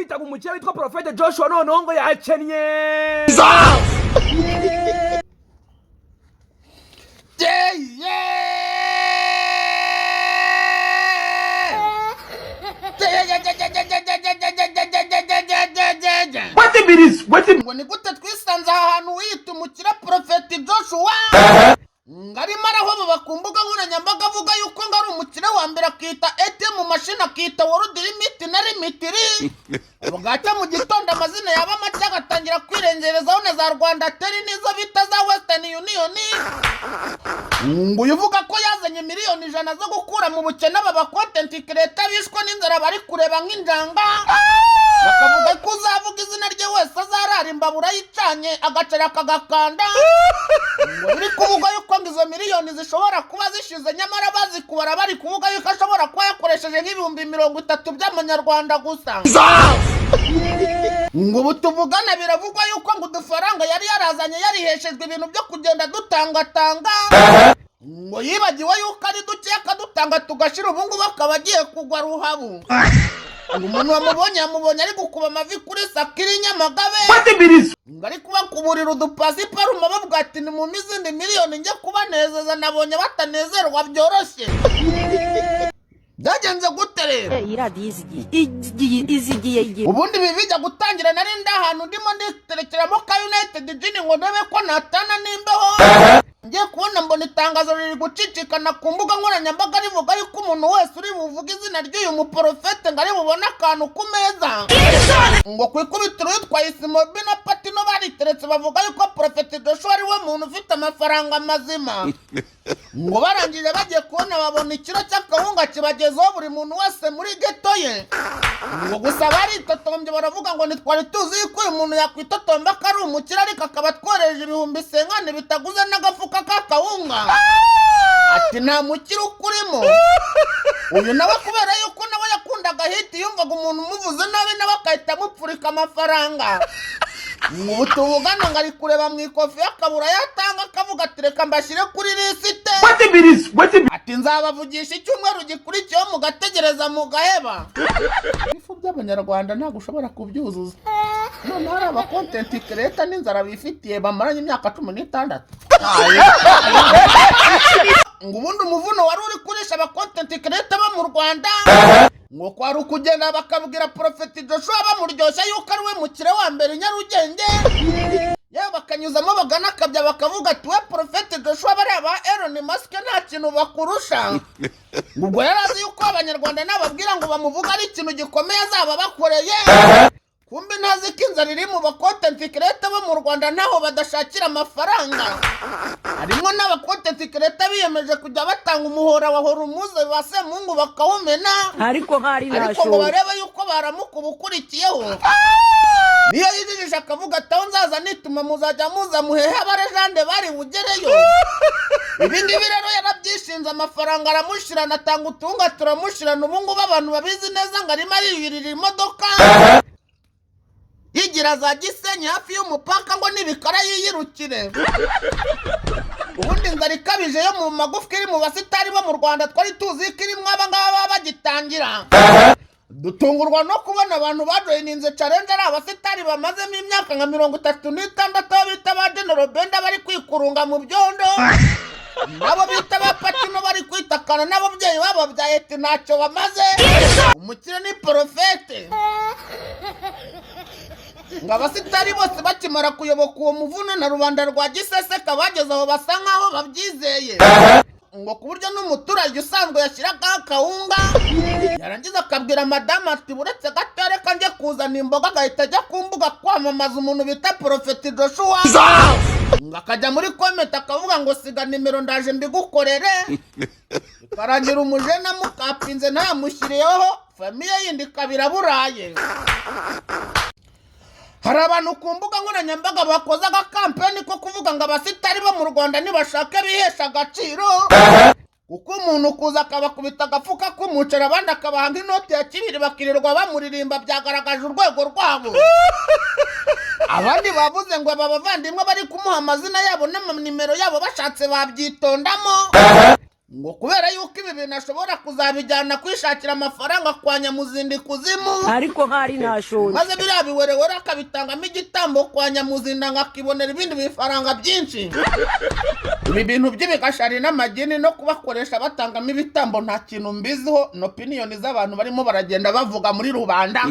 Twitaga umukire witwa Porofete Joshua, noneho ngo yakennye. Wetin be this? Wetin Ngo ni gute twisanze aha hantu wiyita umukire Porofeti Joshua ngo arimo arahoboba ku mbuga nkoranyambaga, avuga yuko ngo ari umukire wa mbere, akita ATM machine, akita World Remit na Remitly, bwacya mu gitondo amazina yaba make agatangira kwirengerezaho na za Rwandatel n'izo bita za Western Union? Ngo uyu uvuga ko yazanye miliyoni 100 zo gukura mu bukene aba ba content creator bishwe n'inzara bari kureba nk'injanga, bakavuga ko uzavuga izina rye wese azarara imbabura yicanye agacara akagakanda. Ngo biri kuvuga yuko ngo izo miliyoni zishobora kuba zishize, nyamara bazikubara bari kuvuga yuko ashobora kuba yakoresheje nk'ibihumbi 30 by'amanyarwanda gusa. Ngo ubu tuvugana biravugwa yuko ngo udufaranga yari yarazanye yariheshejwe ibintu byo kugenda dutangatanga, ngo yibagiwe yuko ari duke akadutanga tugashira, ubu ngubu akaba agiye kugwa ruhabu. Ngo umuntu wamubonye yamubonye ari gukuba amavi kuri sakiri Nyamagabe. Wetin be this? Ngo ari kubakuburira udupasiparume, bavuga ati: "Ni mu izindi miliyoni njye kubanezeza, nabonye batanezerwa byoroshye." Byagenze gute rero? Iyi radiyo izigiye igiye izigiye igiye. Ubundi ibi bijya gutangira nari ndi ahantu ndimo nditerekeramo ka United Gin ngo ndebe ko natana n'imbeho. Ngiye kubona mbona itangazo riri gucicikana ku mbuga nkoranyambaga rivuga yuko umuntu wese uri buvuge izina ry'uyu muporofete ngo ari bubone akantu ku meza. Ngo ku ikubitiro yitwa Isimobi na Patino bariteretse, bavuga yuko Porofeti Joshua ari we muntu ufite amafaranga mazima. Ngo barangije bagiye kubona babona ikiro cy'akawunga kibagezeho buri muntu wese muri ghetto ye. Ngo gusa baritotombye, baravuga ngo ntitwari tuzi yuko uyu muntu yakwitotomba ko ari umukire, ariko akaba atwohereje ibihumbi 50 bitaguze n'agafuka k'akawunga, ati nta mukire ukurimo. Uyu nawe kubera yuko nawe yakundaga hit, yumvaga umuntu umuvuze nabi nawe agahita amupfurika amafaranga. Ngo ubu tuvugana ngo ari kureba mu ikofi akabura yatanga, akavuga ati: "Reka mbashyire kuri lisite." Wetin be this? Wetin be Ati: "Nzabavugisha icyumweru gikurikiyeho," mugategereza mugaheba. Ibifu by'abanyarwanda ntabwo ushobora kubyuzuza. Noneho hari aba content creator n'inzara bifitiye bamaranye imyaka 16. Ngo ubundi umuvuno wari uri kurisha aba content creator bo mu Rwanda ngo kwari ukugenda bakabwira Porofeti Joshua bamuryoshya yuko ari we mukire wa mbere i Nyarugenge, yewe bakanyuzamo baganakabya, bakavuga ati: "We Porofeti Joshua, bariya ba Elon Musk nta kintu bakurusha." Ngo ubwo yari azi yuko abanyarwanda nababwira ngo bamuvuge ari ikintu gikomeye azaba bakoreye. Kumbe ntazi ko inzara iri mu ba content creator bo mu Rwanda ntaho badashakira amafaranga. Harimo n'aba content creator biyemeje kujya batanga umuhora wa Horumuze ba Semungu bakawumena, Ariko hari ariko ngo nashoboye. barebe yuko baramuka ubukurikiyeho. Niyo yijijisha akavuga ati: "Aho nzaza nituma muzajya muza muhehe abarejande bari bugereyo." Ibi ngibi rero yarabyishinze, amafaranga aramushirana, atanga utunga turamushirana. Ubu ngubu abantu babizi neza ngo arimo ariyurira imodoka yigira za Gisenyi hafi y'umupaka ngo nibikara yiyirukire. Ubundi inzara ikabije yo mu magufwa iri mu basitari bo mu Rwanda twari tuzi ko irimo aba ngaba baba bagitangira, dutungurwa no kubona abantu bajoyininze challenge ari abasitari bamazemo imyaka nka 36, abo bita ba General Benda bari kwikurunga mu byondo, nabo bita ba Patino bari kwitakana n'ababyeyi babo bya eti ntacyo bamaze, umukire ni porofete. Ngo abasitari bose bakimara kuyoboka uwo muvuno na rubanda rwa giseseka bageze aho basa nkaho babyizeye, ngo ku buryo n'umuturage usanzwe yashyiragaho akawunga yarangiza akabwira madamu ati: "Buretse gato, reka njye kuzana imboga," agahita ajya ku mbuga kwamamaza umuntu bita Porofeti Joshua, ngo akajya muri comment akavuga ngo: "Siga nimero ndaje mbigukorere." Bikarangira umujene amukapinze ntayamushyiriyeho, famille yindi ikaba iraburaye. Hari abantu ku mbuga nkoranyambaga bakoze agakampeni ko kuvuga ngo abasitari bo mu Rwanda nibashake bihesha agaciro, kuko umuntu kuza akabakubita agafuka k'umuceri, abandi akabaha nk'inoti ya kibiri, bakirirwa bamuririmba, byagaragaje urwego rwabo. Abandi bavuze ngo aba bavandimwe bari kumuha amazina yabo n'amanimero yabo bashatse babyitondamo. Ngo kubera yuko ibi bintu ashobora kuzabijyana kwishakira amafaranga kwa Nyamuzinda ikuzimu. Ariko nk'ari ntashonje. Maze biriya biwerewere akabitangamo igitambo kwa Nyamuzinda, ngo akibonera ibindi bifaranga byinshi. Ibi bintu by'ibigashari n'amagini no kubakoresha batangamo ibitambo, nta kintu mbiziho, ni opinion z'abantu barimo baragenda bavuga muri rubanda.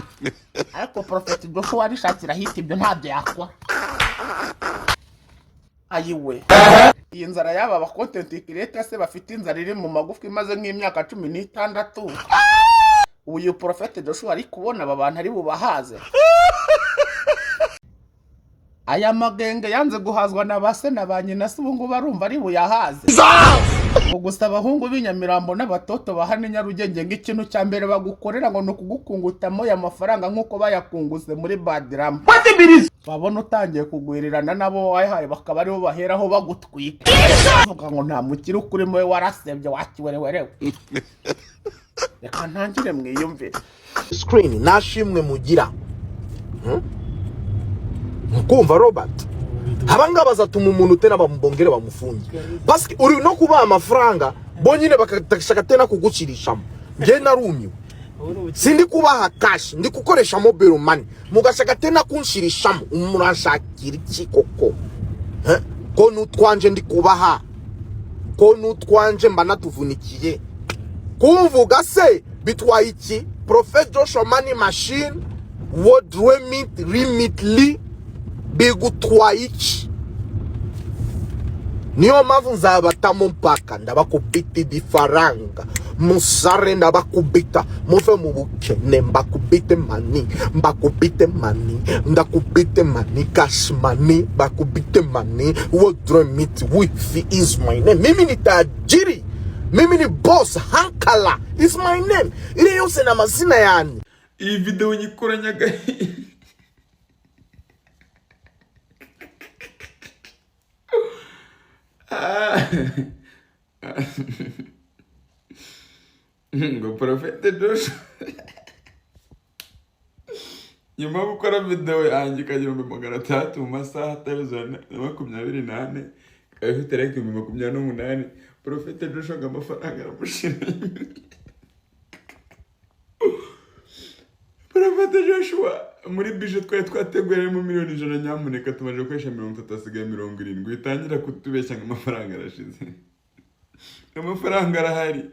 Ariko Prophet Joshua arishakira hit, ibyo ntabyo yakora. Ayiwe, iyi nzara y'aba ba content creator se, bafite inzara iri mu magufwa imaze nk'imyaka 16. Uyu Prophet Joshua ari kubona aba bantu ari bubahaze? Aya magenge yanze guhazwa na ba se na ba nyina se, ubu ngubu arumva ari buyahaze? Ngo gusa abahungu b'inyamirambo n'abatoto ba hano i Nyarugenge, ngo ikintu cya mbere bagukorera ngo ni ukugukungutamo aya mafaranga nk'uko bayakunguse muri Badirama. Wetin be this? Babona utangiye kugwirirana nabo wayihaye, bakaba aribo baheraho bagutwika, bavuga ngo nta mukire ukurimo, we warasebye wakiwerewerewe. Reka ntangire mwiyumvire. Screen nashimwe mugira. Mukumva Robert, abangaba bazatuma umuntu tena bamubongere bamufunge, paske uri no kubaha amafaranga bonyine bakashaka tena kugucirishamo. Nge narumiwe, sindi kubaha cash, ndi gukoresha mobile money, mugashaka tena kunshirishamo. Murashakira iki koko? Eh? Ko nutwanje ndi kubaha, ko nutwanje mba natuvunikiye. Kumvuga se bitwaye iki? Prophet Joshua Money Machine, World Remit Remitly, bigutwaye iki? Niyo mpamvu nzabatamo mpaka ndabakubita ibifaranga musare, ndabakubita muve mu bukene, mbakubite money, mbakubite money, ndakubite money, cash money, bakubite money. World Remit wifi is my name. Mimi ni tajiri, mimi ni boss, Hankala is my name. Ile yose ni amazina yanjye. Iyi videwo nyikoranye agahinda. Ah. Ngo Prophet Joshua nyuma yo gukora videwo yanjye ikagira 600,000 mu masaha atarenze na 24, ikaba ifite like 28,000, Prophet Joshua ngo amafaranga aramushira. Prophet Joshua, muri budget twari twateguye harimo miliyoni 100, nyamuneka tumaze gukoresha 30, hasigaye 70. Witangira kutubeshya ngo amafaranga arashize. Amafaranga arahari,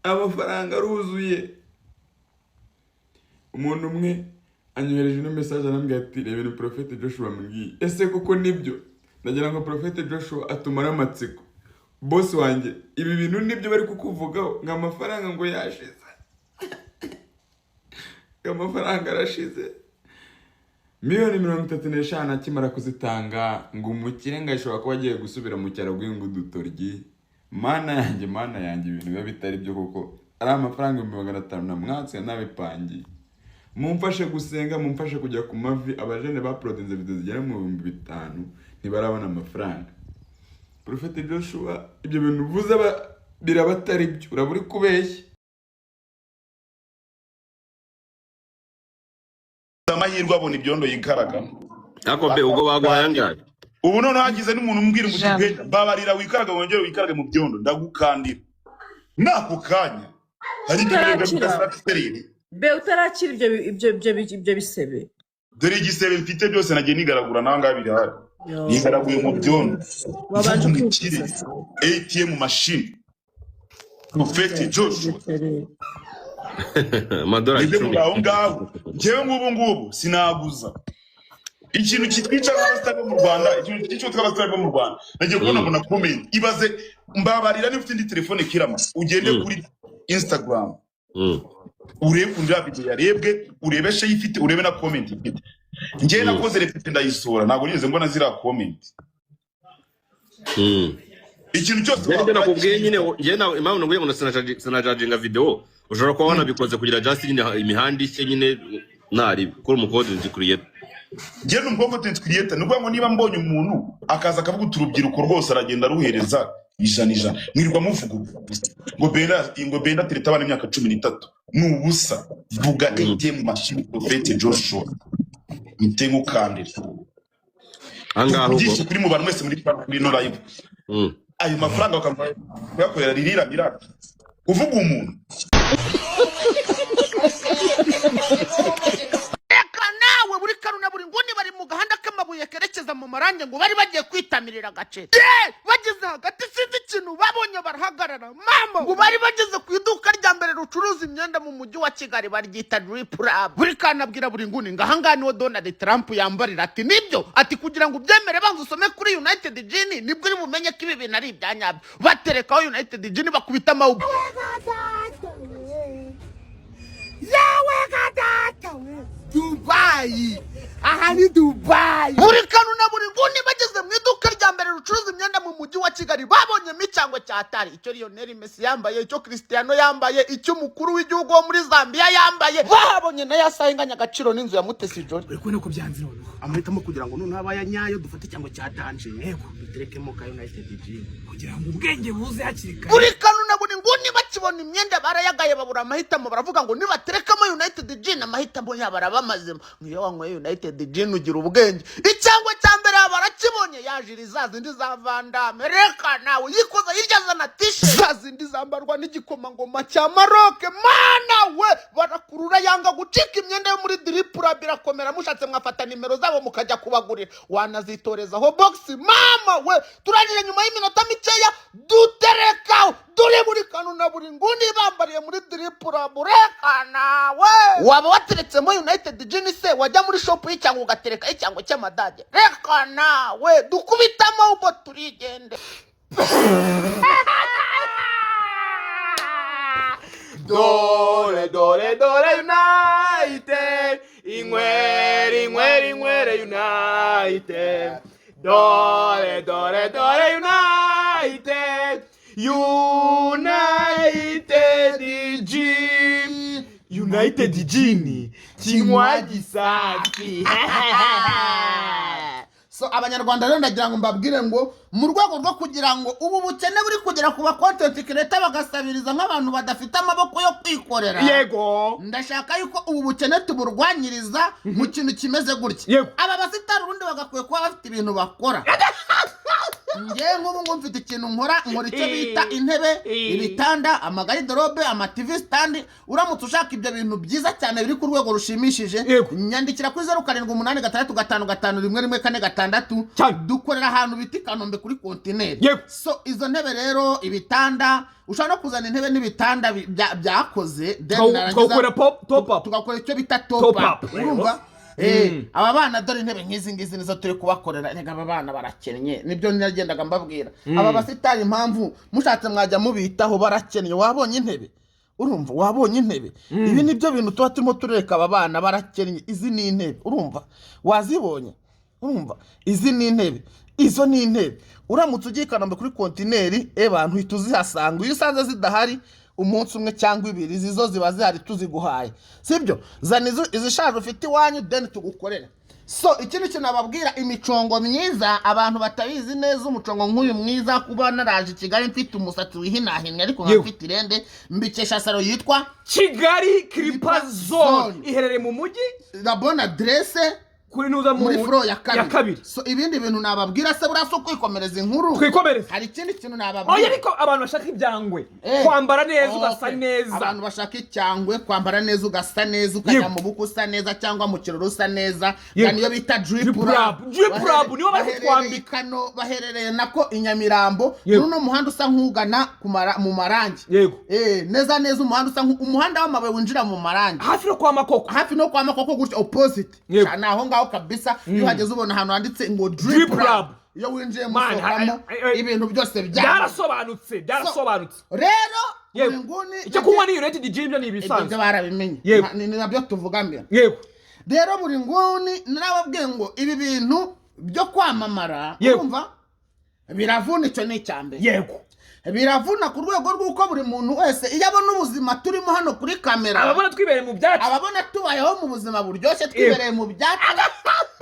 amafaranga aruzuye. Umuntu umwe anyohereje ino message, arambwira ati: "Reba ibintu Prophet Joshua ambwiye, ese koko nibyo?" Ndagira ngo Prophet Joshua atumare amatsiko. Boss wanjye, ibi bintu nibyo bari kukuvugaho, ngo amafaranga ngo yashize, ngo amafaranga arashize? Miliyoni 35 akimara kuzitanga, ngo umukire ngo ashobora kuba agiye gusubira mu cyaro guhinga udutoryi. Mana yanjye, Mana yanjye, ibintu biba bitari byo koko. Ari amafaranga 500,000 na mwatsi nabipangiye. Mumfashe gusenga, mumfashe kujya ku mavi. Abajene baporodinze video zigera mu 5000 ntibarabona amafaranga. Prophet Joshua, ibyo bintu uvuze biraba atari byo, uraba uri kubeshya. Amahirwe abona ibyondo yikaragamo. Ariko be, ubwo baguhaye angahe? Ubu noneho hagize n'umuntu umbwira ngo ugende, babarira wikarage, wongere wikarage mu byondo, ndagukandira n'ako kanya. Hari ibyo bintu Utarakira. bidasatiriye. Be, utarakira ibyo bisebe. Dore igisebe mfite byose nagiye nigaragura, nawe ngaha birahari. Yo. Nigaraguye mu byondo. Wabanje Mukire. kwivuza. ATM machine, Prophet Joshua. Amadolari Mwebwe 10. muri aho ngaho, njyewe ngubu ngubu sinaguza. Ikintu kitwica nk'abasitari bo mu Rwanda, ikintu kitwica nk'abasitari bo mu Rwanda, nagiye kubona mbona comment. Ibaze, mbabarira, niba ufite indi telefone kirama, ugende kuri Instagram, urebe ukuntu iriya video yarebwe, urebe share ifite, urebe na comment ifite. Njyewe nakoze répète ndayisohora, ntabwo nigeze mbona ziriya comment. Ikintu cyose Njye nibyo wakora nakubwiye nyine. cyiza. Njye nawe impamvu nakubwiye ngo sinajajinga video, ushobora kuba wanabikoze kugira just nyine imihanda ishye nyine, ntari kuri umu content creator. Njyewe ni umu content creator, ni ukuvuga ngo niba mbonye umuntu akaza akavuga uti urubyiruko rwose aragenda aruhereza ijana ijana, mwirirwa muvuga ubusa ngo Benda tereta abana imyaka 13, ni ubusa. Vuga ATM machine, Prophet Joshua, mpite nkukandira. Angahe ubwo? Tuvugishe kuri mu bantu mwese muri ino live. Ayo mafaranga bakamuha kuyakorera ririra miracle, kuvuga umuntu. Reka nawe, buri karuna buri nguni bari mu gahanda k'amabuye kerekeza mu Marange, ngo bari bagiye kwitamirira agace. Ye! Bageze hagati, sinzi ikintu babonye, barahagarara. Mama, ngo bari bageze ku iduka rya mbere rucuruza imyenda mu mujyi wa Kigali, baryita Drip Lab. Buri kana abwira buri nguni ngo ahangaha niho Donald Trump yambarira. Ati nibyo, ati kugira ngo ubyemere banza usome kuri United Gin, nibwo uri bumenye ko ibi bintu ari ibya nyabyo. Baterekaho United Gin, bakubita amawuga. Yawe kadata we, Dubayi, aha ni Dubayi. Buri kantu na buri nguni bageze mu iduka rya mbere ricuruza imyenda mu mujyi wa Kigali, babonyemo icyangwe cya tari, icyo Lionel Messi yambaye, icyo Cristiano yambaye, icyo umukuru w'igihugu wo muri Zambia yambaye. Bahabonye na ya saha inganya agaciro n'inzu ya Mutesi Jolly. Uri kubona ko byanze noneho. Amahitamo kugira ngo noneho abaya nyayo, dufate icyangwe cya danger, yego, duterekemo ka United Gin kugira ngo ubwenge buze hakiri kare. Buri kantu na buri nguni bakibona imyenda barayagaye, babura amahitamo. Baravuga ngo nibaterekamo United Gin, amahitamo yabo araba mazima. Nk'iyo wanyweye United Gin ugira ubwenge. Icyangwe cya mbere barakibonye, yajira za zindi za Vandame. Reka nawe, yikoza hirya, azana t-shirt za zindi zambarwa n'igikomangoma cya Maroke. Mana we, barakurura, yanga gucika. Imyenda yo muri Drip Lab birakomera. Mushatse mwafata nimero zabo mukajya kubagurira, wanazitorezaho box. Mama we, turangije nyuma y'iminota mikeya duterekaho. Dore buri kantu na buri nguni bambariye muri Drip Lab. Reka nawe, waba wateretsemo United Gin se, wajya muri shop y'icyangwe ugaterekaho icyangwe cy'amadage. Reka nawe, dukubitamo ubwo turigende. Dore dore dore United, inywere inywere inywere United, dore dore dore United, United Gin, United Gin, kinywaji safi. So Abanyarwanda rero, ndagira ngo mbabwire ngo mu rwego rwo kugira ngo ubu bukene buri kugera ku ba content creator bagasabiriza nk'abantu badafite amaboko yo kwikorera, ndashaka yuko ubu bukene tuburwanyiriza mu kintu kimeze gutya. Aba basitari ubundi bagakwiye kuba bafite ibintu bakora. Njyewe nk'ubu ngubu mfite ikintu nkora, nkora icyo bita intebe, ibitanda, amagariderobe, ama TV stand. Uramutse ushaka ibyo bintu byiza cyane biri ku rwego rushimishije, nyandikira kuri 0786551146. Dukorera ahantu bita i Kanombe kuri kontineri. So izo ntebe rero, ibitanda, ushobora no kuzana intebe n'ibitanda byakoze, then narangiza Tukawukora top up. Tugakora icyo bita top Top up. up. Urumva? Aba bana, dore intebe nk'izi ngizi nizo turi kubakorera. Reka, aba bana barakennye, nibyo nagendaga mbabwira. Aba basitari, impamvu mushatse mwajya mubitaho, barakennye. Wabonye intebe? Urumva, wabonye intebe? Ibi nibyo bintu tuba turimo turereka aba bana, barakennye. Izi ni intebe, urumva, wazibonye? Urumva, izi ni intebe, izo ni intebe. Uramutse ugiye i Kanombe kuri kontineri, abantu uhita uzihasanga. Iyo usanze zidahari umunsi umwe cyangwa ibiri, izi zo ziba zihari, tuziguhaye. Sibyo? Zana izishaje ufite iwanyu, then tugukorere. So ikindi kintu nababwira, imicongo myiza, abantu batabizi neza, umucongo nk'uyu mwiza, kuba naraje i Kigali mfite umusatsi wihinahinnye ariko nkaba mfite irende, mbikesha salon yitwa Kigali Clipper Zone. Zone. Iherereye mu mujyi. La Bonne Adresse. Kuri nuza muri floor ya kabiri. Ya kabiri. So ibindi bintu nababwira se, buriya si ukwikomereza inkuru? Twikomereze. Hari ikindi kintu nababwira. Oya, ariko abantu bashaka ibyangwe, kwambara neza, ugasa neza. Abantu bashaka icyangwe, kwambara neza, ugasa neza, ukajya mu bukwe usa neza cyangwa mu kirori usa neza, niyo bita Drip Drip Lab. Lab. Drip Lab, nibo bari Baherereye kutwambika. Kano baherereye nako i Nyamirambo, muri uno muhanda usa nk'ugana mu Marangi. Neza neza umuhanda usa umuhanda w'amabuye winjira mu Marangi, hafi no kwa Makoko. Hafi no kwa Makoko gutya, opposite. Ni aho ngaho kabisa. Iyo uhageze ubona ahantu handitse ngo Drip Drip Lab. Lab. Iyo winjiye Man, musohokamo, ibintu byose byarasobanutse, byarasobanutse. Rero buri nguni Icyo kunywa ni United Gin, byo ni ibyo ibisanzwe. Barabimenye. Ni nabyo tuvugamira. Rero buri nguni narababwiye ngo ibi bintu byo kwamamara, urumva, biravuna. Icyo ni icya mbere. Biravuna ku rwego rw'uko buri muntu wese iyo abona ubuzima turimo hano kuri kamera, ababona twibereye mu byacu, ababona tubayeho mu buzima buryoshye, twibereye mu byacu,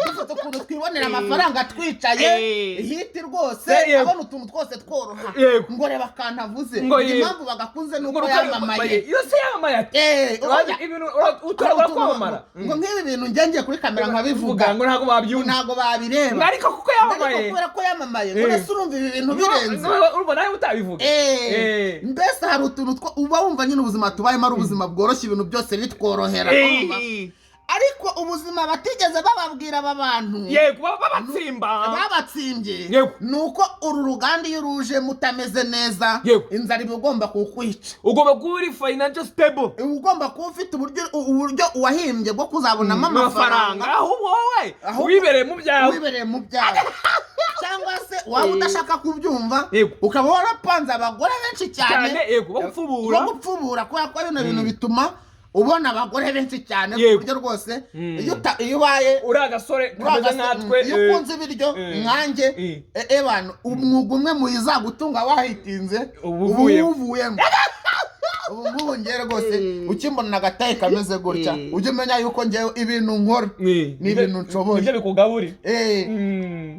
dufite Dufite ukuntu twibonera amafaranga twicaye, hit rwose, abona utuntu twose tworoha. Ngo reba akantu avuze, Ngo ngo yego. impamvu bagakunze ni Ngo uko yamamaye. Iyo se yamamaye ati Oya. Ibintu utoragura kwamamara. Ngo nk'ibi bintu njye ngiye kuri kamera nkabivuga, ngo ntabwo babyumva, ntabwo babireba. Ngo ariko kuko yamamaye. Ariko kubera ko yamamaye, ngo ese urumva ibi bintu birenze? Urumva nawe utabivuga. Mbese hari utuntu uba wumva nyine ubuzima tubayemo ari ubuzima bworoshye, ibintu byose bitworohera, urumva? Ariko ubuzima batigeze bababwira aba bantu, Yego, babatsimba, babatsimbye, ni uko uru ruganda iyo ruje mutameze neza, inzara iba igomba kukwica. Ugomba kuba uri financial stable, uba ugomba kuba ufite uburyo wahimbye bwo kuzabonamo amafaranga. Amafaranga. Ahubwo wowe Ahubwo wibereye mu byawe, wibereye mu byawe, cyangwa se waba udashaka kubyumva, ukaba warapanze abagore benshi cyane. Cyane, yego, bo gupfubura. Bo gupfubura, kubera ko bino bintu bituma ubona abagore benshi cyane ku buryo rwose iyo ubaye uri agasore uri kameze nkatwe, iyo ukunze ibiryo nkanjye, ebana umwuga umwe mu izagutunga wahitinze, uba ubu uvuyemo. Uwuvuyemo ubu ngubu. Ngewe rwose ukimbona agataye kameze gutya, ujye umenya yuko ngewe ibintu nkora ni ibintu nshoboye. Nibyo bikugaburira.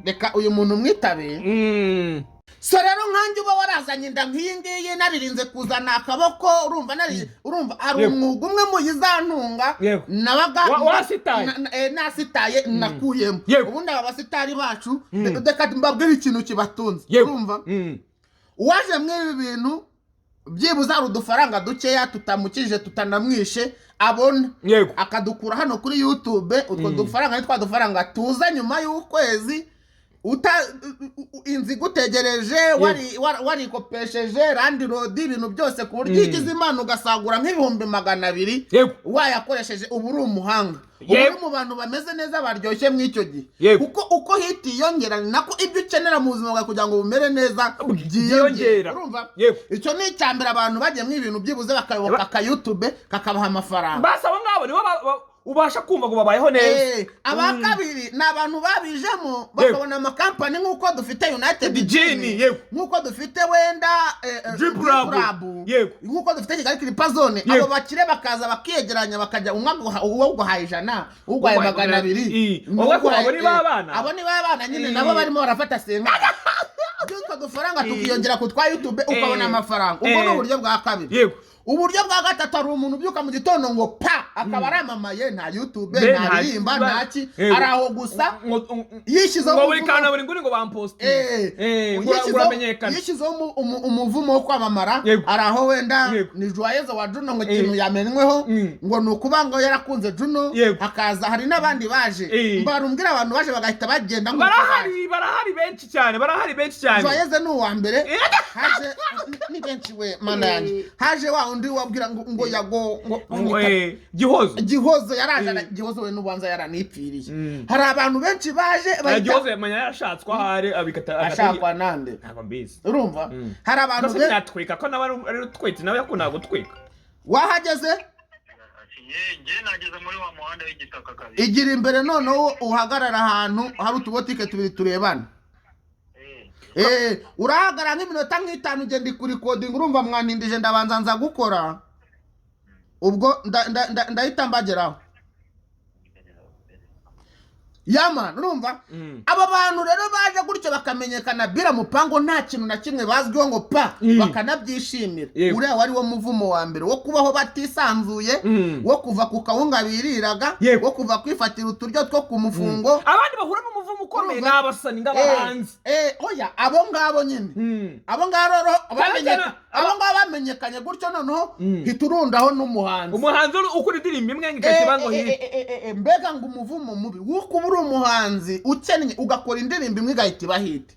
Reka uyu muntu mwitabe. So rero nkanjye uba warazanye inda nk'iyi ngiyi, naririnze kuzana akaboko, urumva urumva hari umwuga umwe mu yizantunga nabaga Wasitaye. Nasitaye nakuyemo. Ubundi aba basitari bacu, reka mbabwire ikintu kibatunze. Urumva uwaje mw'ibi bintu, byibuze hari udufaranga dukeya tutamukije tutanamwishe abona, akadukura hano kuri YouTube. Utwo dufaranga ni twa dufaranga tuza nyuma y'ukwezi, uta inzu igutegereje, warikopesheje landlord, ibintu byose, ku buryo iyo ugize Imana ugasagura nk'200,000 wayakoresheje, uba uri umuhanga, uba uri mu bantu bameze neza baryoshye muri icyo gihe, kuko uko hit yiyongera ni nako ibyo ukenera mu buzima bwawe kugira ngo bumere neza byiyongera. Byiyongera. Urumva icyo ni icya mbere, abantu bagiye mu ibintu byibuze bakayoboka aka YouTube kakabaha amafaranga. Basi abo ngabo nibo ubasha kumva ngo babayeho neza. Aba kabiri ni abantu babijemo bakabona amakampani, nk'uko dufite United Gin, Gin, nk'uko dufite wenda Drip Drip Lab, Lab, nk'uko dufite Kigali Clipper Zone. Abo bakire bakaza bakiyegeranya, bakajya umwe uwo uguhaye 100, uguhaye Uguhaye 200, Ubwo ko abo ni ba bana. Abo ni ba bana nyine, nabo barimo barafata senga by'utwo dufaranga, tukiyongera ku twa YouTube, ukabona amafaranga. Ubwo ni uburyo bwa kabiri. Uburyo bwa gatatu, hari umuntu ubyuka mu gitondo ngo pa, akaba aramamaye, nta YouTube, ntaririmba, ntaki, ari aho gusa yishyizeho Ngo buri umuvumo. kantu, buri nguni ngo bampostinge, ngo uramenyekana. Yishyizeho umuvumo wo kwamamara, ari aho wenda ni Joyeuse wa Juno, ngo ikintu yamenweho ngo ni ukuba ngo yarakunze Juno, hakaza hari n'abandi baje. Mbarumbwira abantu baje bagahita bagenda nk'uko baje. Barahari, barahari benshi cyane, barahari benshi cyane. Joyeuse ni uwa mbere. Haje ni benshi we, Mana yanjye. Haje wa undi wabwira ngo Yago ngo Ngo, Gihozo. Gihozo yaraje, Gihozo we n'ubanza yaranipfiriye. Hari abantu benshi baje bahita- Gihozo yamenya yarashatswe ahari abikata. Ashakwa nande? Ntabwo mbizi. Urumva hari abantu Mbese ntiyatwika ko nawe ari utwite, nawe yakundaga gutwika. Wahageze? Igira imbere noneho uhagarara ahantu hari utubotike tubiri turebana. Urahagarara nk'iminota nk'itanu, ugenda ikurikodinga. Urumva mwanindije, ndabanza nza gukora, ubwo ndahita mbageraho. Yama, urumva aba bantu rero baje gutyo bakamenyekana bira mupango, nta kintu na kimwe bazwiho, ngo pa, bakanabyishimira. Uriya wari wo muvumo wa mbere wo kubaho batisanzuye, wo kuva ku kawunga biriraga, wo kuva kwifatira uturyo two ku mufungo. Abandi bahura n'umuvumo ukomeye ni abasani ng'abahanzi. Oya, abo ngabo nyine, abo ngabo rero abo ngabo bamenyekanye gutyo, noneho hita urundaho n'umuhanzi. Umuhanzi ukora indirimbo imwe ngo igahita ngo hit. Mbega ngo umuvumo mubi w'uko uba uri umuhanzi ukennye, ugakora indirimbo imwe igahita iba hit.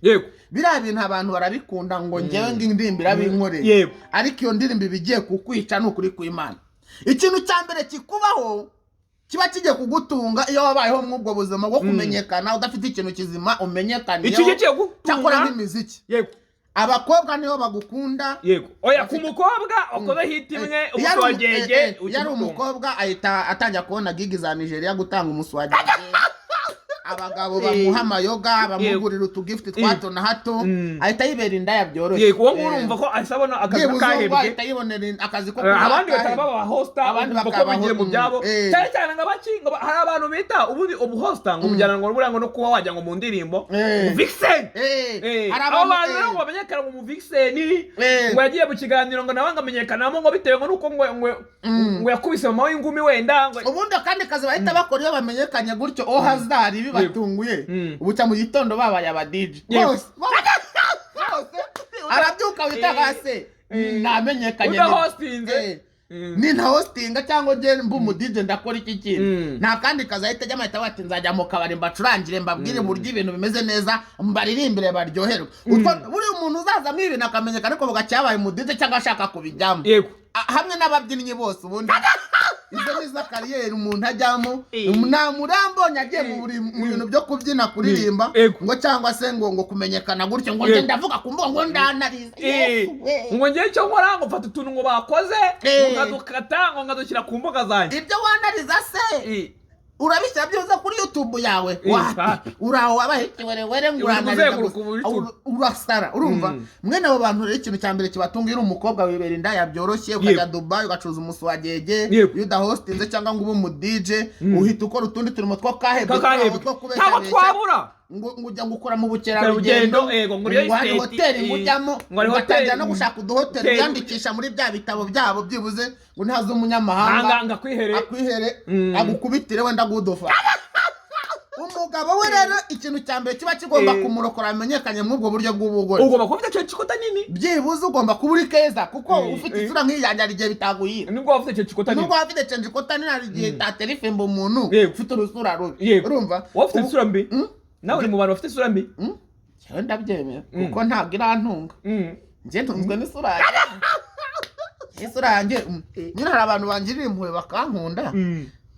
Biriya bintu abantu barabikunda, ngo ngewe ngo indirimbo irabinkoreye. Ariko iyo ndirimbo iba igiye kukwica, ni ukuri kw'Imana. Ikintu cya mbere kikubaho kiba kigiye kugutunga iyo wabayeho muri ubwo buzima bwo kumenyekana udafite ikintu kizima umenyekaniyeho, Iki kigiye kugutunga? Cyakora nk'imiziki, abakobwa nibo bagukunda. Yego, oya, ku mukobwa wakoze hit imwe, Iyo ari umuswagege. iyo ari umukobwa ahita atangira kubona gig za Nigeria, gutanga umuswagege. Abagabo bamuha amayoga, bamugurira utugifuti twa hato na hato, ahita yibera indaya byoroshye. Yego, uwo nguwo urumva ko ahise abona akazi Byibuze ubwo kahebwe. ahita yibonera akazi ko Abandi kuba bakaba baba hosta, Abandi urumva ko bakaba bigiye mu byabo. Cyane cyane ngo abaki ngo hari abantu bita ubundi ubuhosta ngo bujyana ngo buriya ngo no kuba wajya ngo mu ndirimbo vixen. Hari Abo abantu, bantu rero ngo bamenyekana ngo mu vixen, ngo yagiye mu kiganiro, ngo nawe ngo amenyekanamo ngo bitewe ngo nuko ngo yakubise mama w'ingumi wenda ngo. Ubundi akandi kazi bahita bakora iyo bamenyekanye gutyo, au hasard bibatunguye, bucya mu gitondo babaye aba DJ. Bose bose arabyuka wita hasi namenyekanye. Udahostinze. Ni nta hostinga cyangwa njye mba umu DJ, ndakora iki kintu? Nta kandi kazi ahita ajyamo, ahita ati: "Nzajya mu kabari mbacurangire, mbabwire uburyo ibintu bimeze neza, mbaririmbire baryoherwe." Utwo buriya umuntu uzazamo ibintu akamenyekana ariko bugacya yabaye umu DJ cyangwa ashaka kubijyamo, hamwe n'ababyinnyi bose, ubundi izo ni zo carrière umuntu ajyamo. Nta murambonye agiye mu bintu byo kubyina, kuririmba ngo cyangwa se ngo kumenyekana gutyo, ngo njye ndavuga ku mbuga, ngo ndanariza. Yesu we. Ngo ngewe icyo nkora, ngo mfata utuntu ngo bakoze, ngo nkadukata, ngo nkadushyira ku mbuga zanjye. Ibyo wanariza se urabishyira byibuze kuri YouTube yawe? Wapi? Wapi. Uraho wabaye ikiwerewere ngo Uri uranariza kuzenguruka gusa. ubu YouTube. Urasara. Urumva, mwene abo bantu rero, ikintu cya mbere kibatunga, iyo uri umukobwa wibera indaya byoroshye, ukajya Dubai ugacuruza umuswagege. Iyo udahostinze cyangwa ngo ube umu DJ, uhita ukora utundi turimo two kahebwe. Kakahebwe. Two kubeshabesha. Ntabwo twabura. Ngo ujya gukora mu bukerarugendo. Bukerarugendo, yego, ngo real Ngo hari estate, hoteli ngo ujyamo, ngo hari ugatangira hoteli. no gushaka uduhoteli Hoteli. wiyandikisha muri bya bitabo byabo, byibuze ngo ntaze umunyamahanga Hanga ngo akwihere. Akwihere, agukubitire wenda agudofa. Umugabo we rero, ikintu cya mbere kiba kigomba kumurokora amenyekanye muri ubwo buryo bw'ubugore, ugomba kuba ufite icyo gikuta nini. Byibuze ugomba kuba uri keza, kuko ufite isura nk'iyanjye hari igihe bitaguhira. Nubwo waba ufite icyo gikuta nini. Nubwo waba ufite cenje ikota nini, hari igihe itatera ifemba umuntu ufite urusura rubi. Urumva? Wowe ufite isura mbi? Nawe uri mu bantu bafite isura mbi? Njyewe ndabyemera, kuko ntabwo irantunga. Njye ntunzwe n'isura yanjye. Isura yanjye, nyine hari abantu bangirira impuhwe bakankunda,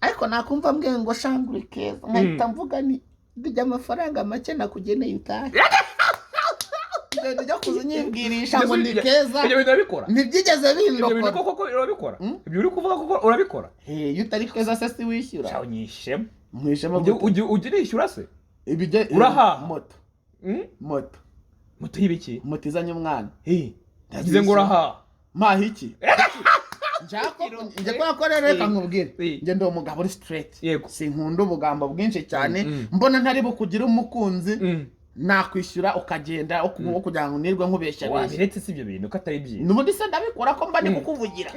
ariko nakumva mbwiye ngo shangure keza, nkahita mvuga ni ndya amafaranga make nakugeneye utahe. Ibyo bintu byo kuza unyibwirisha ngo ni keza, Ibyo bintu urabikora? ntibyigeze Ibyo bintu bindokora. koko urabikora? Ibyo uri kuvuga koko urabikora? Eh, iyo utari keza se si wishyura? Cyawe nyishemo. Mwishemo. Ujya urishyura se? Ibijye Urahaha? Moto. Moto. Moto y'ibiki? Moto izanye umwana. Ngize ngo urahaha. Maha iki? Njye kubera ko rero, reka nkubwire, njye ndi umugabo uri straight, sinkunda ubugambo bwinshi cyane. Mbona ntari bukugire umukunzi, nakwishyura ukagenda wo kugira ngo nirwe nkubeshya beshya. Wabiretse si ibyo bintu ko atari byiza? N'ubundi se ndabikora ko mba ndi kukuvugira,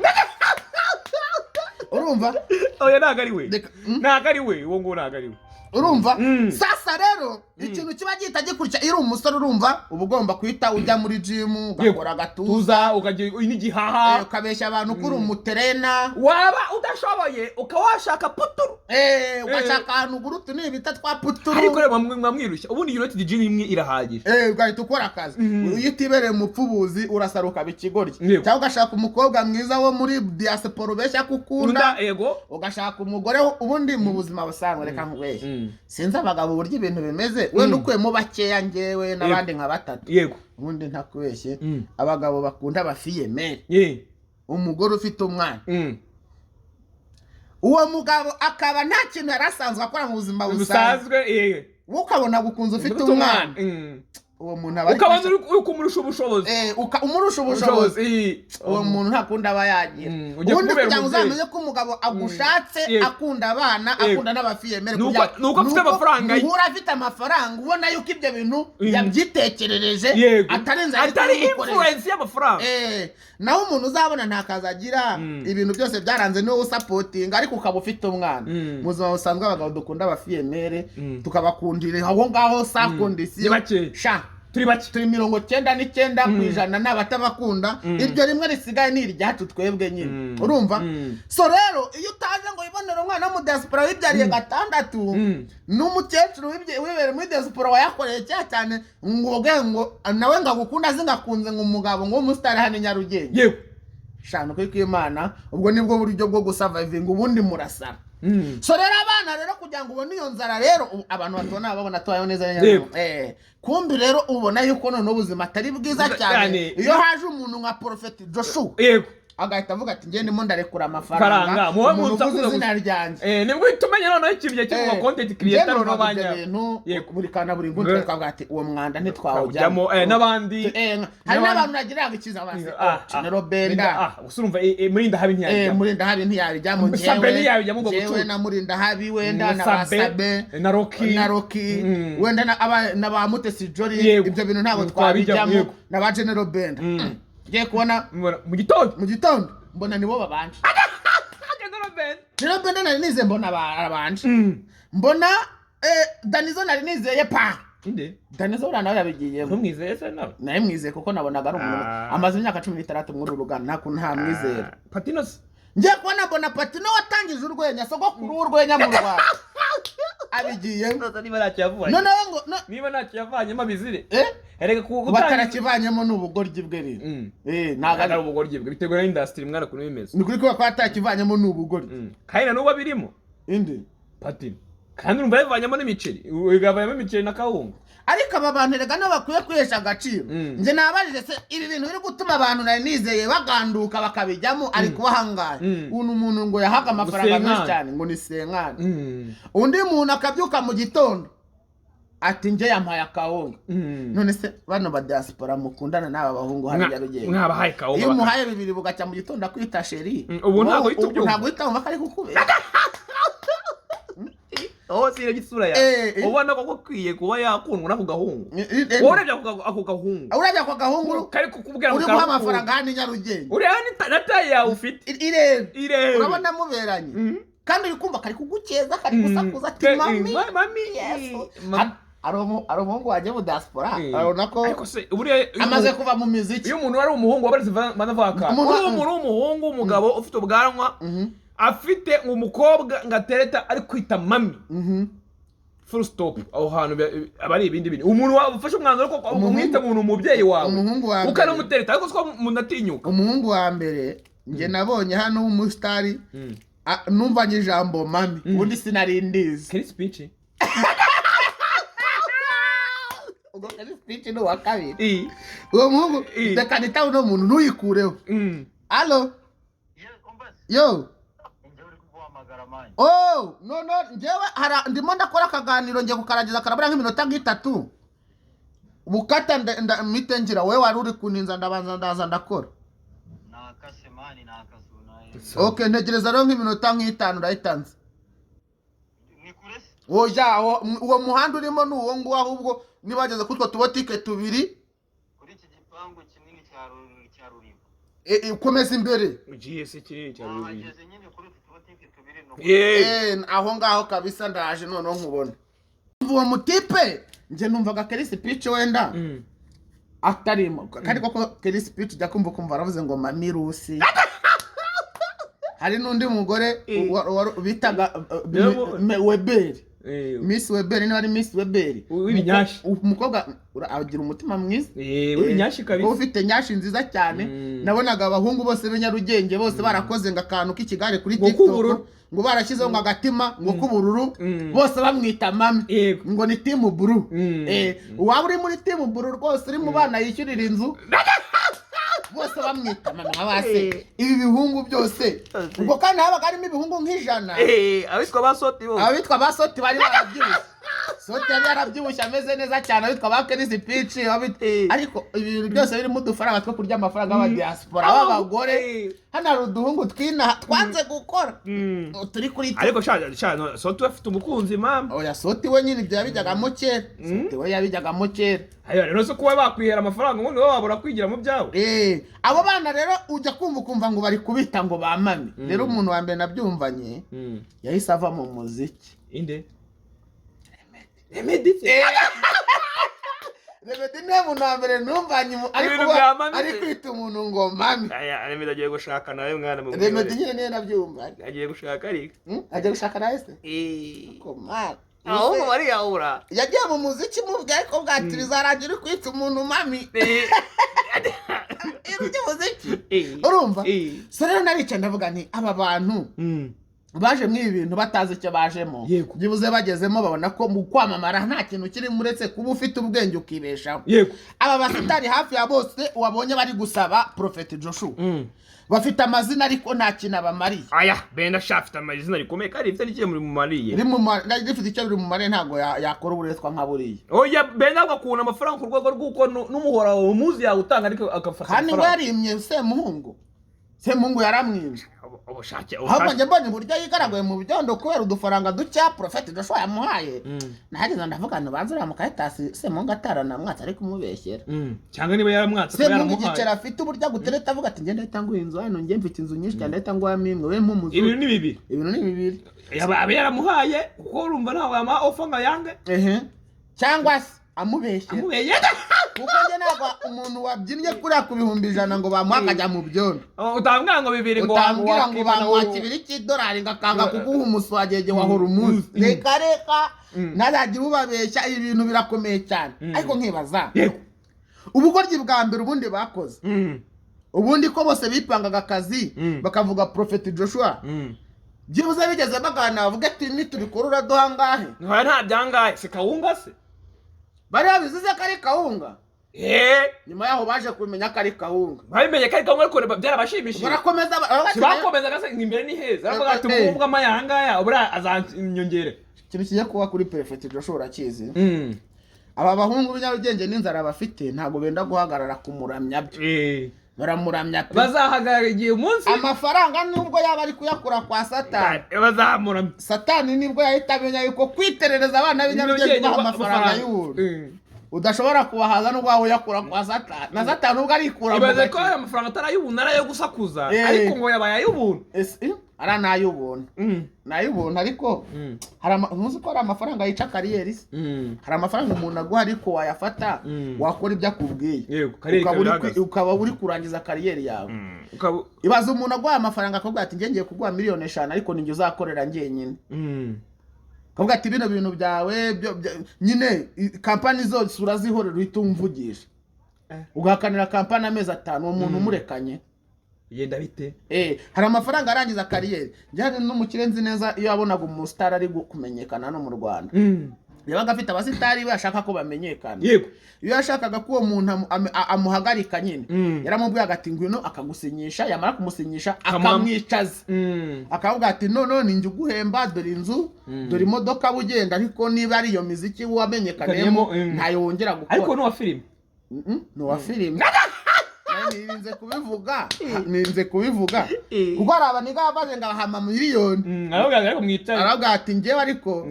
urumva? Oya, ntabwo ari we, ntabwo ari we, uwo nguwo ntabwo ari we. Urumva? Sasa rero ikintu kiba gihita gikurikira, iyo uri umusore, urumva, uba ugomba guhita ujya muri gym, ugakora agatuza, tuza, ukagira n'igihaha, ukabeshya abantu ko uri umuterena. Waba udashoboye ukaba washaka puturu. Ugashaka ahantu ugura utu bita twa puturu. Ariko rero mwamwirushya, ubundi United Gin imwe irahagije. Ugahita ukora akazi. Iyo utibereye umupfubuzi urasara ukaba ikigoryi, cyangwa ugashaka umukobwa mwiza wo muri diaspora ubeshya ko ukunda, ugashaka umugore. Ubundi mu buzima busanzwe, reka nkubeshye, sinzi abagabo uburyo ibintu bimeze, wenda ukuyemo bakeya, njyewe n'abandi nka batatu, ubundi ntakubeshye, abagabo bakunda abafille-mère, umugore ufite umwana, uwo mugabo akaba nta kintu yari asanzwe akora mu buzima busanzwe, busanzwe, wowe ukabona gukunze ufite umwana, uwo muntu aba ari ukabona uri kumurusha ubushobozi. Umurusha ubushobozi, uwo muntu nta kundi aba yagira. Ugiye Ubundi kumubera kugira ngo umubyeyi. uzamenye ko umugabo agushatse, akunda abana, akunda n'abafille-mère, Nuko afite amafaranga ye. Muhura afite amafaranga, ubona yuko ibyo bintu yabyitekerereje, atari inzara atari kumukoresha. Influence y'amafaranga. Naho umuntu uzabona nta kazi agira, ibintu byose byaranze, niwe usupportinga, ariko ukaba ufite umwana, mu buzima busanzwe abagabo dukunda abafille-mère, tukabakundira aho ngaho sa condition. Ni bake. Sha, turi bake. Turi 99% ni abatabakunda. Iryo rimwe risigaye ni iryacu twebwe nyine, urumva? So rero iyo utaje ngo wibonere umwana wo mu diaspora wibyariye gatandatu, n'umukecuru wibereye muri diaspora wayakoreye cya cyane, ngo uvuge ngo nawe ngo agukunda azi ngakunze, ngo umugabo ngo w'umusitari hano i Nyarugenge, shana ukuri kw'Imana, ubwo nibwo buryo bwo gusurvivinga. Ubundi murasara. So rero abana rero, kugira ngo ubone iyo nzara rero, abantu batubona babona tubayeho neza. Kumbi rero ubona yuko noneho ubuzima atari bwiza cyane Cyane. iyo haje umuntu nka Prophet Joshua. Agahita avuga ati njye ndimo ndarekura amafaranga, Faranga muwe umuntu munsakuza uvuze gusa. izina ryanjye. Nibwo uhita umenya noneho ikintu gihe kivuga content creator Njye noneho numvaga ibyo banya bintu Yego. buri kana buri nguni twavuga ati uwo mwanda ntitwawujyamo. Twawujyamo, n'abandi Hari n'abantu nagiriraga icyizere basi, Ah, ah, General Benda. Ah, gusa urumva Murinda Habi ntiyabijyamo. Murinda Habi ntiyabijyamo. Sabe ntiyabijyamo ngo njyewe gutura. na Murinda Habi wenda na ba Sabe, Sabe na Rocky. na Rocky wenda na na ba Mutesi Jolly. Ibyo bintu ntabwo Twabijyamo, twabijyamo yego. na ba General Benda. Ngiye kubona Mbona mu gitondo mu gitondo mbona nibo babanje. General Benda. General Benda nari nizeye, mbona arabanje, mbona Danizo nari nizeye pa. Inde? Danizo buriya nawe yabigiyemo. Ntumwizeye se nawe? Nawe mwizeye kuko nabonaga ari umuntu amaze imyaka 16 muri uru ruganda, nta kuntu ntamwizera. Patino se? Ngiye kubona mbona Patino watangije urwenya, sogokuru w'urwenya mu Rwanda, abigiyemo. Niba ntacyo yavanye, Noneho ngo niba ntacyo yavanyemo abizire. Eh? Erega ku Batarakivanyemo ni ubugoryi bwe rero. Ntabwo ntabwo ari ari ubugoryi bwe, biterwa na industry mwana ukuntu bimeze. Ni kuri kuba ko atakivanyemo ni ubugoryi. Kandi na n'ubu abirimo. Indi? Patino kandi urumva yavanyemo n'imiceri, yavanyemo imiceri na kawunga. Ariko aba bantu erega nabo bakwiye kwihesha agaciro. Njye nabajije se ibi bintu biri gutuma abantu nari nizeye baganduka bakabijyamo ari kubahangaye? Uyu ni umuntu ngo yahaga amafaranga menshi Senkani. cyane, ngo ni senkani. Undi muntu akabyuka mu gitondo ati njye yampaye akawunga. None se bano ba diaspora mukundana n'aba bahungu hano Nyarugenge, Mwabahaye kawunga iyo umuhaye bibiri bugacya mu gitondo akwita chéri. Ubu ntabwo uhita ubyumva. Ntabwo uhita wumva ko ari kukubera. Aho sirebye isura yawe, ubona ko akwiye kuba yakundwa n'ako gahungu. Wowe urebye ako gahungu, Urebye ako gahungu kari kukubwira ngo uri guha karakunda. amafaranga hano i Nyarugenge, Ureba na taille yawe ufite. Irebe. Irebe. Urabona muberanye kandi uri kumva kari kugukeza, kari gusakuza ati mami. Mami. Yesu. Mami. Hari umuhungu wagiye mu diaspora, urabona ko Ariko se buriya iyo amaze kuva mu miziki. Iyo umuntu ari umuhungu wabaretse banavuga uri umuntu w'umuhungu w'umugabo ufite ubwanwa, afite umukobwa ngo atereta ari kwita mami, full stop, aho hantu aba ari ibindi bintu. Umuntu wafashe umwanzuro ko umwita umuntu umubyeyi wawe, Umuhungu wa mbere. ukanamutereta, ariko siko umuntu atinyuka. Umuhungu wa mbere njye nabonye hano w'umusitari, numvanye ijambo mami, ubundi sinari ndizi. Kelly Speech. Ubwo Kelly Speech ni uwa kabiri. Uwo muhungu reka nitawe uno muntu ntuyikureho. Allo, yo. Oh, no no, njyewe ndimo ndakora akaganiro, ngiye kukarangiza karabura nk'iminota nk'itatu. Bukata mpite ngira wowe wari uri kuninza, ndabanza ndaza ndakora. Okay, ntegereza rero nk'iminota nk'itanu ndahita nza. Oya, uwo muhanda urimo ni uwo nguwo, ahubwo niba wageze kuri utwo tubotike tubiri. Komeza imbere. Ugiye se kinini cyane. Aho ngaho kabisa ndaje noneho nkubona. Uwo mutipe njye numvaga Kelly Speech wenda atarimo, kandi koko Kelly Speech ujya kumva ukumva aravuze ngo mami Rusi. Hari n'undi mugore bitaga Weberi, Miss Weberi, niba ari Miss Weberi. W'ibinyashi. Umukobwa agira umutima mwiza. W'ibinyashi kabisa. Ufite nyashi nziza cyane. Nabonaga abahungu bose b'i Nyarugenge bose barakoze ngo akantu k'ikigare kuri Ngo TikTok, k'ubururu. ngo barashyizeho ngo agatima ngo k'ubururu, bose bamwita mami, ngo ni team blue. Waba uri muri team blue rwose, uri mu bana yishyurira inzu, bose bamwita mami. Nk'abase ibi bihungu byose ubwo kandi habaga harimo ibihungu nk'ijana. Abitwa ba Soti bose. Abitwa ba Soti bari barabyibushye, Soti yari yarabyibushye ameze neza cyane, abitwa ba Kenisi Pici, ariko ibintu byose birimo udufaranga two kurya, amafaranga y'abadiaspora b'abagore. Hano hari uduhungu twinaha twanze gukora turi kuri Ariko sha sha Soti we afite umukunzi mama. Oya, Soti we nyine ibyo yabijyagamo kera, Soti we yabijyagamo kera. Ayo rero se kuba bakwihera amafaranga ubundi wowe wabura kwigira mu byawe? Abo bana rero ujya kumva ukumva ngo bari kubita ngo ba mami. Rero umuntu wa mbere nabyumvanye yahise ava mu muziki. Inde? Remedy. Remedy niwe muntu wa mbere numvanye ari Ibintu kuba bya mami ari se. kwita umuntu ngo mami. Aya Remedy agiye gushaka nawe mwana mu Remedy nyine niyo nabyumvanye. Agiye gushaka ariko. Agiye gushaka nawe se? Ko mara. Ahubwo bariyahura. Yagiye mu muziki mubwe, ariko bwati bizarangira uri kwita umuntu mami, ibintu by'umuziki urumva. So rero naricaye ndavuga nti aba bantu Baje muri ibi bintu batazi icyo bajemo. Byibuze bagezemo babona ko mu kwamamara nta kintu kirimo uretse kuba ufite ubwenge ukibeshaho. Aba basitari hafi ya bose wabonye bari gusaba Prophet Joshua bafite amazina, ariko nta kintu abamariye. Aya benda sha, afite amazina rikomeye kandi rifite n'ikintu mumariye. Rifite icyo biri mumariye, ntabwo yakora uburetwa nka buriya. Oya, benda agakunda amafaranga ku rwego rw'uko n'umuhora wawe umuzi yawutanga, ariko agafata Kandi ngo amafaranga. yarimye Semuhungu, Semuhungu yaramwimye. Ubushake. Ahubwo njye mbonye uburyo yigaraguye mu byondo kubera udufaranga ducya Prophet Joshua yamuhaye, nahageze ndavuga ngo banze uriya mukayitasi Semuhungu ataranamwatse ari kumubeshyera. Cyangwa niba yaramwatse akaba Semuhungu yaramuhaye. igiceri afite, uburyo agutereta avuga ati: "Ngenda ahita nguha inzu hano, njye mfite inzu nyinshi cyane, ndahita nguhamo imwe, we mpumuzu." Ibintu ni bibiri. Ibintu ni bibiri. Aba yaramuhaye, kuko urumva ntabwo yamuha offer ngo ayange. Ehe, cyangwa se amubeshyera. Amubeshyera. Kuko njye ntabwo umuntu wabyinnye kuriya ku 100,000 ngo bamuhe akajya mu byondo. Utambwira ngo bibiri ngo Utambwira ngo wakimana bamuha kibiri cy'idolari ngo akanga kuguha umuswagege wahora umunsi. Reka reka, ntazagire ubabeshya, ibi bintu birakomeye cyane. Ariko nkibaza ubugoryi bwa mbere ubundi bakoze, ubundi ko bose bipangaga akazi bakavuga Prophet Joshua, byibuze bigeze baganira bavuga ati: "Nitubikora uraduha angahe?" Nta byangahe, si kawunga se? Bari babizize ko ari kawunga. Eh. Nyuma yaho baje kumenya ko ari kawunga. Babimenye ko ari kawunga, ariko byarabashimishije. Barakomeza Si bakomezaga se ngo imbere ni heza? Baravuga ati: "Ubwo amaya ngaya buriya azanyongere." Ikintu kijya kuba kuri Prophet Joshua urakizi? Aba bahungu b'inyarugenge n'inzara bafite, ntabwo benda guhagarara kumuramya byo. Baramuramya pe. Bazahagarara igihe umunsi Amafaranga nubwo yaba ari kuyakura kwa Satani, bazamuramya. Satani nibwo yahita amenya yuko kwiterereza abana b'inyarugenge baha amafaranga y'ubuntu udashobora kubahaza nubwo waba uyakura kwa Satani, na Satani ubwo arikura mu Ibaze ko gakino. aya mafaranga atari ay'ubuntu, ari ayo gusakuza. Eh. Ariko ngo yabaye ay'ubuntu. Ese, ari n'ay'ubuntu, n'ay'ubuntu, ariko hari ntuzi ko hari amafaranga yica carrière se? Hari amafaranga umuntu aguha, ariko wayafata wakora ibyo akubwiye, Yego, carrière ukaba uri ikaba ihagaze. ukaba uri kurangiza carrière yawe. Ukaba Ibaze umuntu aguha amafaranga akakubwira ati: "Njye ngiye kuguha miliyoni 5, ariko ninjye uzakorera njyenyine." Akavuga ati: "Bino bintu byawe nyine kampani zose urazihorera, uhita umvugisha." Ugahakanira kampani amezi 5, uwo muntu umurekanye. Yenda bite? Hari amafaranga arangiza carrière. Njye hari n'umukire nzi neza, iyo yabonaga umusitari ari kumenyekana hano mu Rwanda, yabaga afite abasitari be ashaka ko bamenyekana. Iyo yashakaga ko uwo muntu amuhagarika nyine, yaramubwiraga ati: "Ngwino," akagusinyisha, yamara kumusinyisha akamwicaza, akavuga ati: "None ni njye uguhemba, dore inzu, dore imodoka, ugenda, ariko niba ari iyo miziki wamenyekaniyemo, Kaniyemo, ntayo wongera gukora." Ariko n'uwa filime. Ni uwa filime. Nawe nirinze kubivuga, nirinze kubivuga kuko hari abaniga baje ngo abahama miliyoni. Aravuga ariko mwicare. Aravuga ati: "Njyewe ariko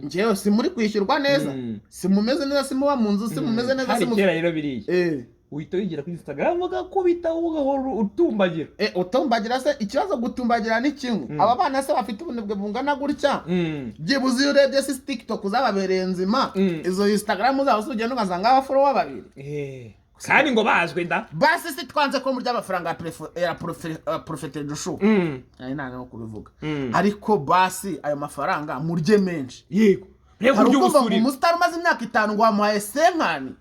njyewe si muri kwishyurwa neza, si mumeze neza, si muba mu nzu, si mumeze neza, Hari si mu" kera rero biriya uhita wigira kuri Instagram ugakubita ugahora utumbagira. Utumbagira se, ikibazo gutumbagira ni kimwe. Aba bana se bafite ubunebwe bungana gutya? Byibuze iyo urebye si TikTok zababereye nzima, izo Instagram zabo se ugenda ugasanga abafollower babiri. Kandi ngo bazwe nda. Basi si twanze ko murya amafaranga ya Prophet Joshua, nari nanga no kubivuga, ariko basi ayo mafaranga murye menshi. Yego. Rero Hari kurya ukumva ngo ubusuriro. umusitari umaze imyaka 5 ngo wamuhaye cinquante.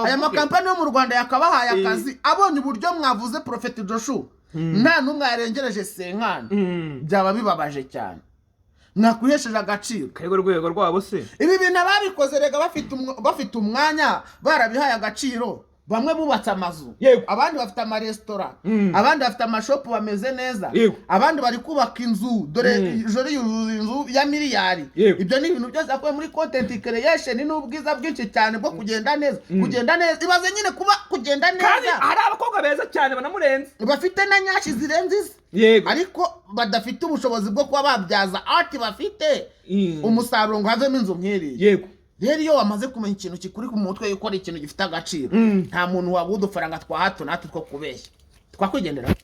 Aya makampani yo mu Rwanda yakabahaye akazi abonye uburyo mwavuze Prophet Joshua nta n'umwe yarengereje cinquante, byaba bibabaje cyane, mwakwihesheje agaciro. Karigo rwego rwabo se. Ibi bintu ababikoze rega bafite umwanya, barabihaye agaciro. Bamwe bubatse amazu, abandi bafite amaresitora, abandi bafite amashopu bameze neza, abandi bari kubaka inzu. Dore joro yuzuza inzu ya miliyari. Ibyo ni ibintu byose yakuye muri content creation n'ubwiza bwinshi cyane bwo kugenda neza, kugenda neza. Ibaze nyine kuba kugenda Kandi neza. hari abakobwa beza cyane banamurenze. Bafite na nyashi zirenze izi, ariko badafite ubushobozi bwo kuba babyaza art bafite umusaruro ngo havemo inzu nk'iriya. Rero iyo wamaze kumenya ikintu kikuri ku mutwe yuko ari ikintu gifite agaciro, nta muntu waguha udufaranga twa hato na hato two kubeshya. Twakwigendera.